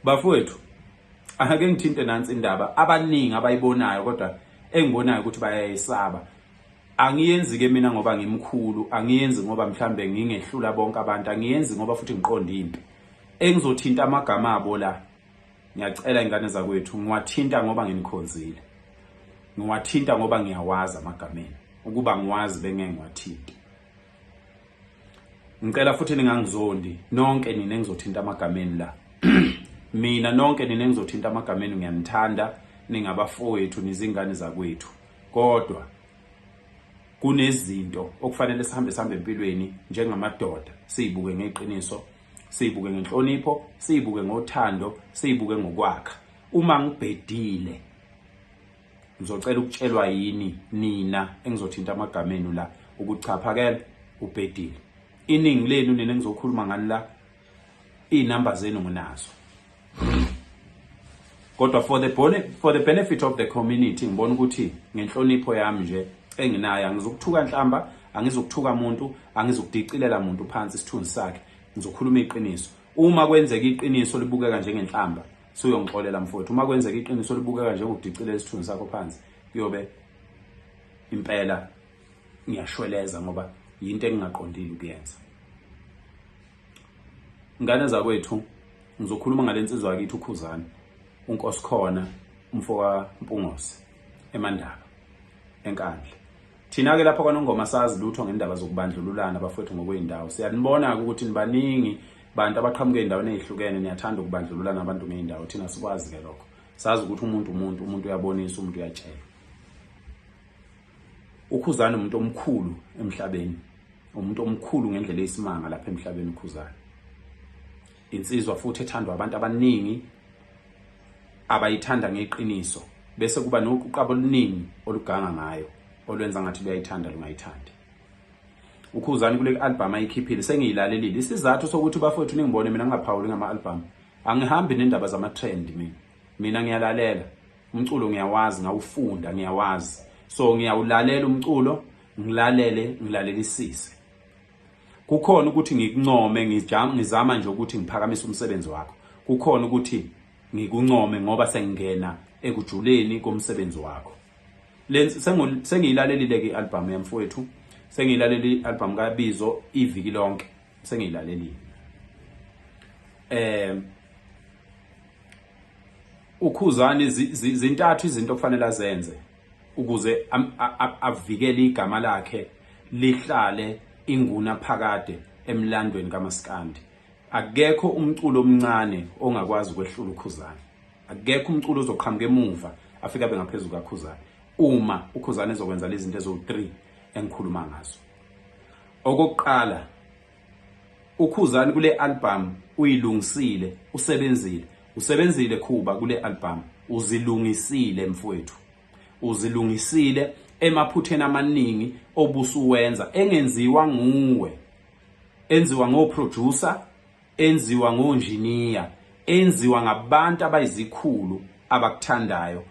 Bafowethu, ake ngithinte nansi indaba abaningi abayibonayo kodwa engibonayo ukuthi bayayisaba. Angiyenzi ke mina ngoba ngimkhulu, angiyenzi ngoba mhlambe ngingehlula bonke abantu, angiyenzi ngoba futhi ngiqonda impi. Engizothinta amagama abo la, ngiyacela ingane zakwethu, ngiwathinta ngoba nginikhonzile. Ngiwathinta ngoba ngiyawazi amagameni. Ukuba ngiwazi bengeke ngiwathinte. Ngicela futhi ningangizondi nonke nina engizothinta amagameni la. Mina nonke nina engizothinta amagameni ngiyanithanda, ningabafowethu, nizingane zakwethu. Kodwa kunezinto okufanele sihambe sihambe empilweni njengamadoda, sizibuke ngeqiniso, sizibuke ngenhlonipho, sizibuke ngothando, sizibuke ngokwakha. Uma ngibhedile ngizocela ukutshelwa yini nina engizothinta amagama enu la ukuthi cha, Phakela ubhedile. Iningi lenu nina engizokhuluma ngani la, iy'namba zenu nginazo, kodwa for the benefit of the community ngibona ukuthi ngenhlonipho yami nje enginayo, angizukuthuka nhlamba, angizukuthuka muntu, angizukudicilela muntu phansi isithunzi sakhe. Ngizokhuluma iqiniso. Uma kwenzeka iqiniso libukeka njengenhlamba, suyongixolela mfowethu. Uma kwenzeka iqiniso libukeka njengokudicilela isithunzi sakho phansi, kuyobe impela ngiyashweleza ngoba yinto engingaqondile ukuyenza. Ngane zakwethu, ngizokhuluma ngale nsizwa yakithi uKhuzani, uNkosikhona umfoka Mpungose eMandaba eNkandla. Thina-ke lapha kwaNongoma sazi lutho ngendaba zokubandlululana bafowethu ngokwey'ndawo. Siyanibona-ke ukuthi nibaningi bantu abaqhamuka ey'ndaweni ey'hlukene, niyathanda ukubandlululana abantu ngey'ndawo. Thina sikwazi-ke lokho. Sazi ukuthi umuntu umuntu, umuntu uyabonisa, umuntu uyatshelwa. UKhuzani umuntu omkhulu emhlabeni, umuntu omkhulu ngendlela eyisimanga lapha emhlabeni uKhuzani. Insizwa futhi ethandwa abantu abaningi abayithanda ngeqiniso, bese kuba noquqaba oluningi oluganga ngayo olwenza ngathi luyayithanda lungayithandi. UKhuzani kule album ayikhiphile sengiyilalelile. Isizathu sokuthi bafowethu ningibone mina ngingaphawuli ngama album, angihambi nendaba zama trend mina. Mina ngiyalalela umculo, ngiyawazi, ngawufunda, ngiyawazi, so ngiyawulalela umculo, ngilalele, ngilalelisise. Kukhona ukuthi ngikuncome ngizama nje ukuthi ngiphakamise umsebenzi wakho, kukhona ukuthi ngikuncome ngoba sengingena ekujuleni komsebenzi wakho. Sengiyilalelile ke i-album yamfowethu, sengiyilalele i-album kaBizo iviki lonke, sengiyilalelile. UKhuzani zintathu izinto okufanele azenze ukuze avikele igama lakhe lihlale inguna phakade emlandweni kaMaskandi. Akekho umculo omncane ongakwazi ukwehlula uKhuzani. Akekho umculo ozoqhamuka emuva afike abe ngaphezulu kaKhuzani uma uKhuzani ezokwenza lezi zinto eziwu-3 engikhuluma ngazo. Okokuqala, uKhuzani kule album uyilungisile, usebenzile, usebenzile Khuba kule album, uzilungisile mfowethu, uzilungisile emaphutheni amaningi obusuwenza engenziwa nguwe, enziwa ngo-producer, enziwa ngonjiniya, enziwa ngabantu abayizikhulu abakuthandayo.